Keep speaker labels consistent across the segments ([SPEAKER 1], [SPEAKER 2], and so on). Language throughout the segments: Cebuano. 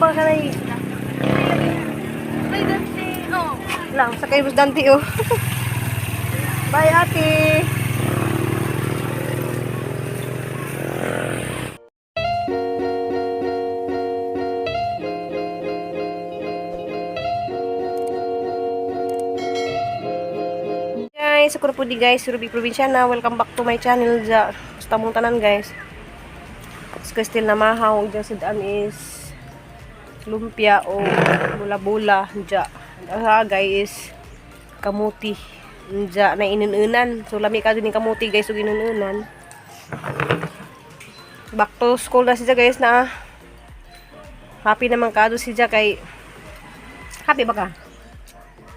[SPEAKER 1] ba kanay
[SPEAKER 2] May Dante. Oh.
[SPEAKER 1] lang sa kay Boss Dante oh. Bye, ate. Guys, ako na po di guys, Ruby Provinciana. Welcome back to my channel. Ja, basta mong tanan guys. So, still na mahaw. Diyan sa daan is lumpia o bula-bula. Ja. Ang hagay is kamuti. Ja, na ininunan. So, lami ka din yung kamuti guys, ug inununan. Back to school na siya guys na. Happy naman ka si siya kay happy ba ka?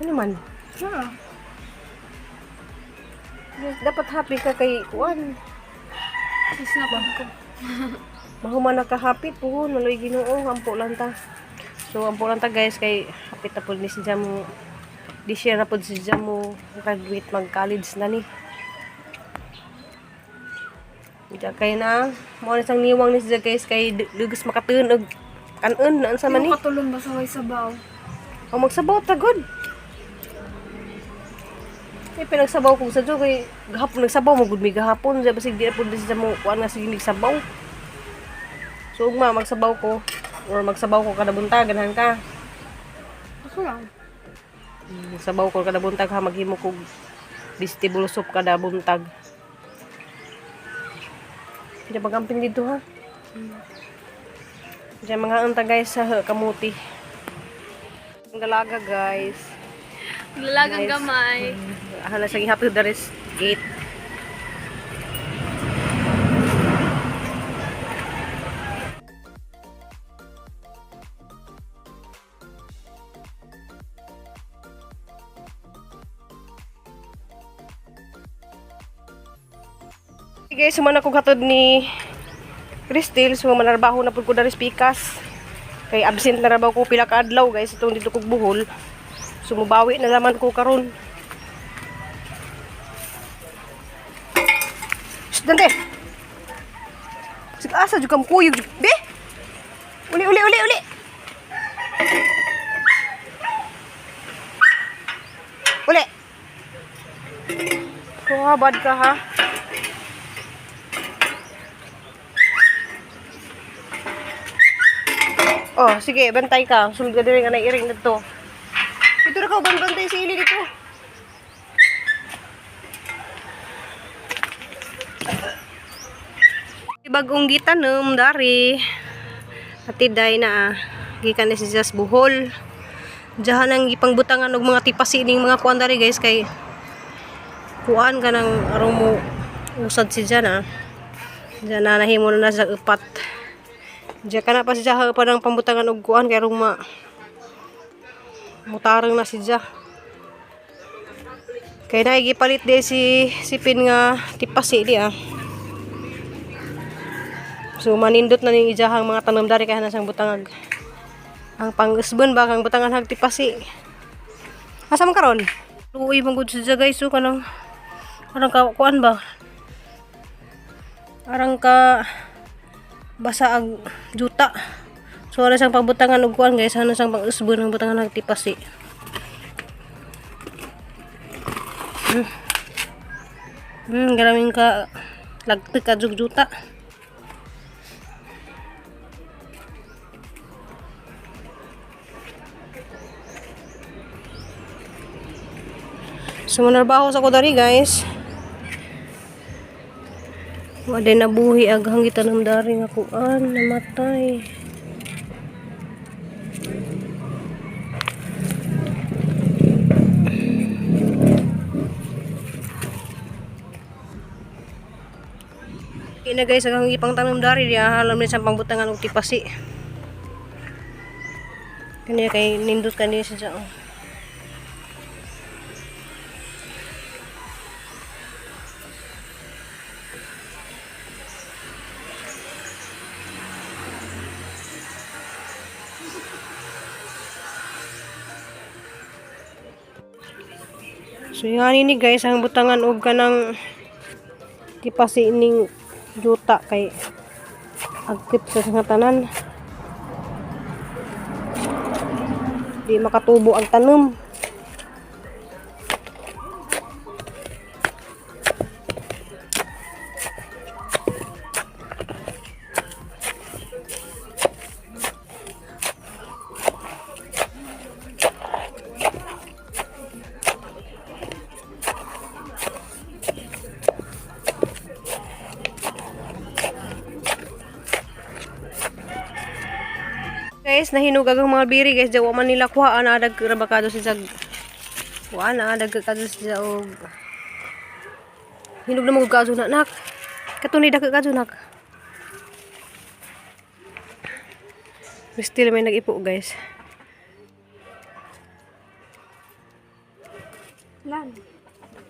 [SPEAKER 1] Ano man?
[SPEAKER 2] Ah.
[SPEAKER 1] Yes, dapat happy ka kay kuan.
[SPEAKER 2] Kiss na ko.
[SPEAKER 1] Mahuman na ka happy puhon maloy Ginoo, ampo lang ta. So ampo lang ta guys kay happy ta pud ni si Jamo. This year na pud si Jamo graduate mag college na ni. Diya kay na mo na sang niwang ni siya guys kay lugos makatun og kanon na unsa man ni.
[SPEAKER 2] Yung katulong ba sa way sabaw?
[SPEAKER 1] O magsabaw ta gud. Ay pinagsabaw ko sa Diyo kay gahapon nagsabaw mo gud mi gahapon siya basig di na pud siya mo kuan nga sige nagsabaw. So ugma magsabaw ko or magsabaw ko kada buntag ganahan ka.
[SPEAKER 2] Ako lang.
[SPEAKER 1] Magsabaw ko kada buntag ha, maghimo kog vegetable soup kada buntag. Diyan pagamping dito ha. Diyan mga unta guys sa kamuti. Ang dalaga guys.
[SPEAKER 2] Lalagang
[SPEAKER 1] Nice.
[SPEAKER 2] gamay.
[SPEAKER 1] Hala sa gihapon daris gate. Hey guys, sumana kog hatod ni Cristel, so manarbaho na pud ko daris pikas. Kay absent na rabaw ko pila ka adlaw guys, itong dito kog Bohol. So mubawi na naman ko karon. Shh, Dante. Sige, asa jud kam kuyog. Be. Uli uli uli uli. Uli. Kuha bad ka ha. Oh, sige, bantay ka. Sulod ka diri nga nairing dito. Dito ra ka bantay si Ili dito. Bagong gitanom dari. Ati day na ah. Gikan ni si Jas Buhol. Diyan ang gipangbutangan og mga tipasi ning mga kuan dari guys kay kuan ka ng arong mo usad si Jan ah. Diyan na nahimo na na sa upat. Diyan ka na pa si Jaha pa ng pambutangan og kuan kay arong ma mutarang na si Jah. Kay naigipalit di si sipin nga tipasi di ah. So manindot na ning ijahang mga tanom dari kay nasang butangag. Ang pangusbon ba kang butangan hag tipasi. Asa man karon? Luoy man gud siya guys so kanang arang ka kuan ba? Arang ka basa ag juta. So wala siyang pagbutangan og kuan guys, ano siyang pangusbon ang butangan hag tipasi. Garaming ka lagtik ka jug juta. So manarbaho sa ko dari guys. Wa day nabuhi ag hanggitan ng dari nga kuan namatay. Kina guys ang ipang tanom dari diya alam ni sa pangbutangan og tipasi. Kani kay nindot kani siya. Oh. So yung ani ni guys ang butangan og kanang tipasi ning juta kay agkit sa nga tanan. Di makatubo ang tanom. Guys, nahinug ang mga biri guys. Diyan man nila kuha ana adag rabakado si jag. Kuha na adag kado si og. Hinog na mga kaso na nak. Katunay da kaso nak. Still may nag-ipo guys.
[SPEAKER 2] Lan.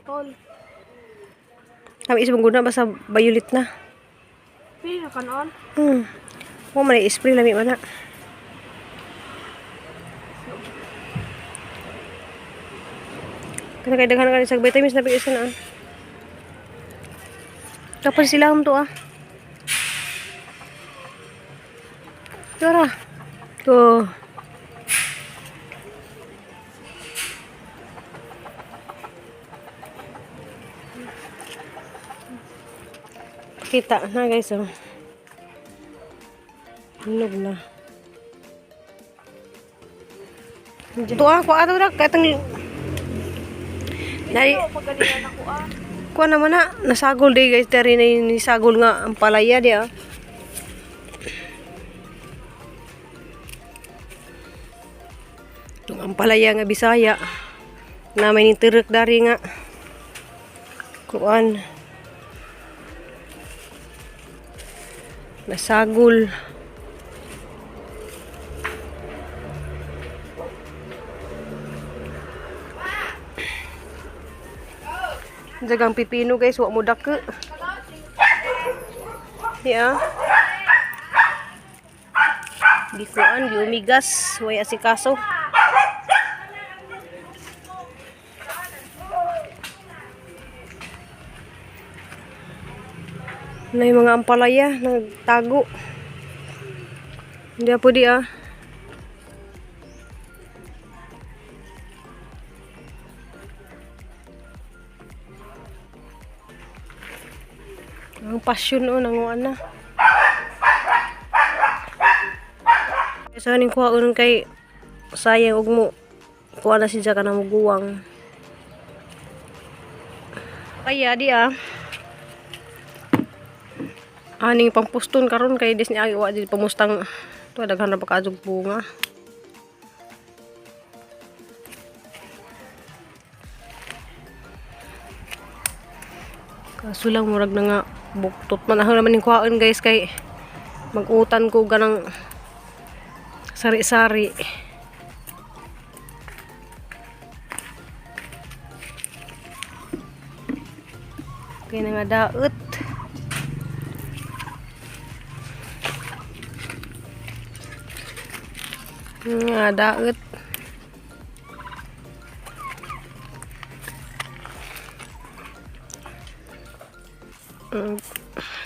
[SPEAKER 2] Tol.
[SPEAKER 1] Kami isang guna basta violet na.
[SPEAKER 2] Pili na kanon.
[SPEAKER 1] Wa man spray lami man na. Kana kay daghan ka sa vitamins na isa na. Ah. Tapos sila to ah. Tara. To. Kita na guys oh. Hinog na. Ito ah, kuha ato na. Katang... Nai,
[SPEAKER 2] Ito, pagalingan ako ah.
[SPEAKER 1] kuha naman na. Nasagol di guys. Dari na yung nisagol nga ang palaya di ah. Itong ang palaya nga Bisaya. Na may nitirik dari nga. Kuan. Nasagol. Jagang pipino guys, wa mo dako. Ya. Gikuan, giumigas, way asikaso. Na yung mga ampalaya, nagtago. Hindi po di ah. Ang passion oh, nanguan na. Sa ning kuhaon kay sayang og mo kuha na siya ka na muguwang. Kaya di ah. Aning pampuston karon kay dis ni agi wa di pamustang to daghan na pa kaadtog bunga. Kaso lang murag na nga buktot man ako naman yung kuhaon guys kay magutan ko ganang sari-sari. Kaya na nga daot. Nga daot.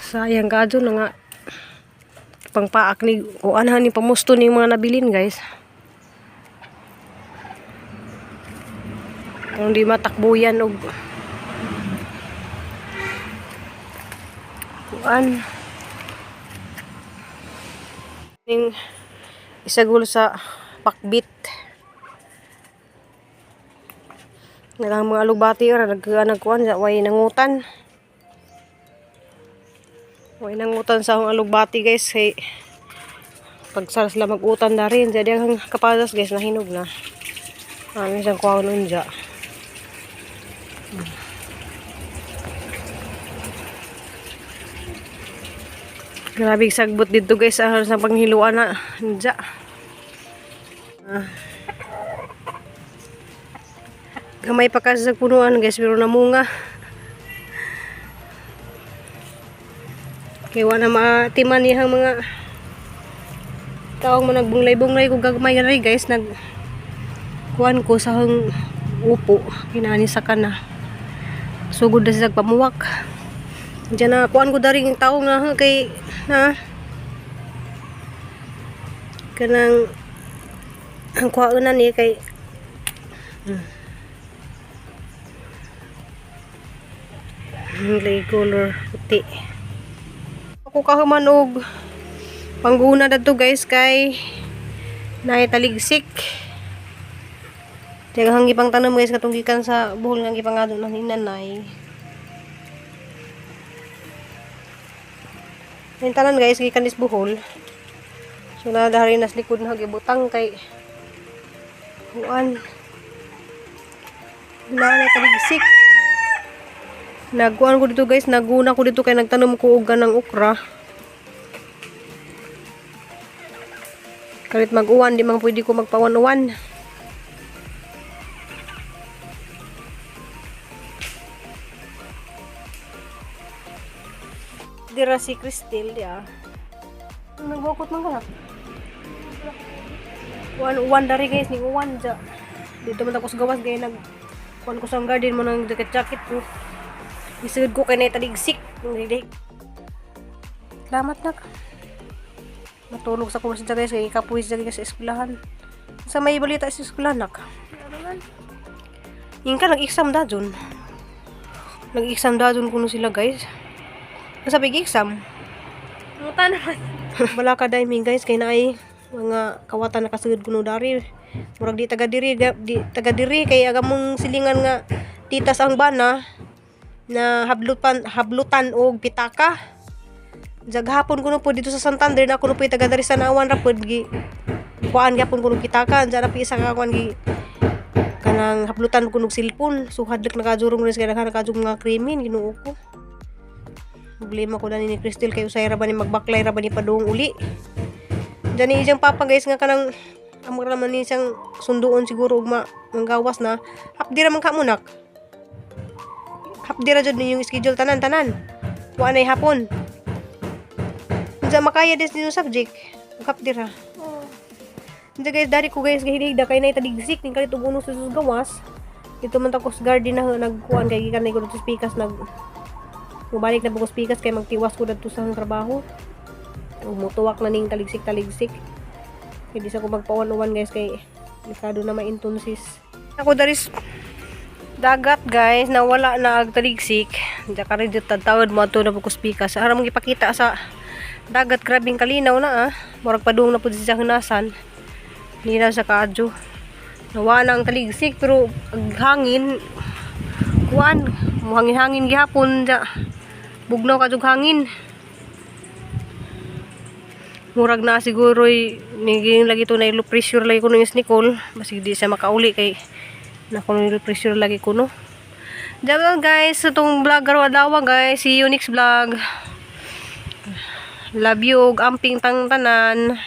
[SPEAKER 1] Sayang ka na nga pangpaak ni kuan ni pamusto ni mga nabilin guys. Kung di matakbuyan og kuan ning isagol sa pakbit. Nalang mga alugbati ora nagkuan sa way nangutan. Way nangutan sa akong alugbati guys kay pagsara sila mag-utan na rin. Jadi ang kapadas guys nahinog na. Ano siyang kuha nun dya. Grabe sagbot dito guys ang sa panghiluan na dya. Ah. Gamay pa kasi sa punuan guys pero namunga. Kay wala maatiman niyang mga taong mo nagbunglay-bunglay kung gagmay rin guys nag kuan ko sa hang upo kinani sa kana sugod na siya pamuwak diyan na kuan ko dari yung taong na kay na kanang Ang kuhaon na ni kay lagi color puti. Ako kahuman og pangguna dadto guys kay naay taligsik. Daghang gipang tanom guys katong gikan sa buhol nga gipangado ng nanay. Yung tanan guys gikan is buhol. So nadahari nas likod na gibutang kay kuan. Na taligsik. Nagkuan ko dito guys, naguna ko dito kay nagtanom ko og ganang okra. Kalit mag-uwan, di man pwede ko magpawan-uwan. Dira si Cristel, ya. Nagbukot man ka. Uwan, uwan dari guys, ni uwan dya. Dito man ako sa gawas, gaya nag kuan ko sa garden mo ng jacket-jacket ko. Isugod ko kay na taligsik. Hindi. Salamat nak. Matulog sa kurso guys kay kapuwis dyan guys sa eskwelahan. Sa may balita sa eskwelahan nak.
[SPEAKER 2] Ano man?
[SPEAKER 1] Yung ka nag-exam da dun. Nag-exam da dun kuno sila guys. Ang sabi exam.
[SPEAKER 2] Muta naman.
[SPEAKER 1] Wala ka daiming guys kay naay mga kawatan na kasugod kuno dari. Murag di taga diri di taga diri kay aga mong silingan nga titas ang bana na hablutan hablutan og pitaka. Jaghapon kuno po dito sa Santander na kuno po taga diri sa Naawan ra pod gi kuan gyapon kuno pitaka diyan na isa ka kuan gi kanang hablutan kuno og cellphone. So hadlok nakajurong rin sa daghan nakajurong mga krimen Ginoo ko. Problema ko na ni Crystal kay usay ra ba ni magbaklay ra ba ni padung uli. Diyan ni iyang papa guys nga kanang amor naman ni siyang sunduon siguro ug ma manggawas na hapdi ra man ka munak. Hapdi ra jud ninyong schedule tanan tanan. Wa nay hapon. Unsa makaya des ninyong subject? Hapdi ra.
[SPEAKER 2] Oo.
[SPEAKER 1] Unsa guys dari ko guys gahigda kay nay taligsik ning kalit og uno sa sus gawas. Dito man ta ko sa garden na nagkuan kay gikan na ko dito sa pikas nag mubalik na po ko sa pikas kay magtiwas ko dadto sa akong trabaho. Ug motuwak na ning taligsik-taligsik. Kay di sa ko magpawan-uwan guys kay delikado na maintunsis. Ako daris dagat guys nawala na ag taligsik. Diya ka rin dito tawad mo ato na po ko sa pikas. Aram gipakita sa dagat grabing kalinaw na ah. Murag padung na po siya hunasan. Hindi na sa kaadyo. Nawala ang taligsik pero ang hangin kuan muhangin-hangin gihapon ja. Bugnaw ka jug hangin. Murag na siguro niging lagi to na low pressure lagi kuno yung Nicole. Basig di siya makauli kay nako low pressure lagi kuno. Diyan lang guys, itong vlog karon adlaw guys. See you next vlog. Love you ug amping tang tanan.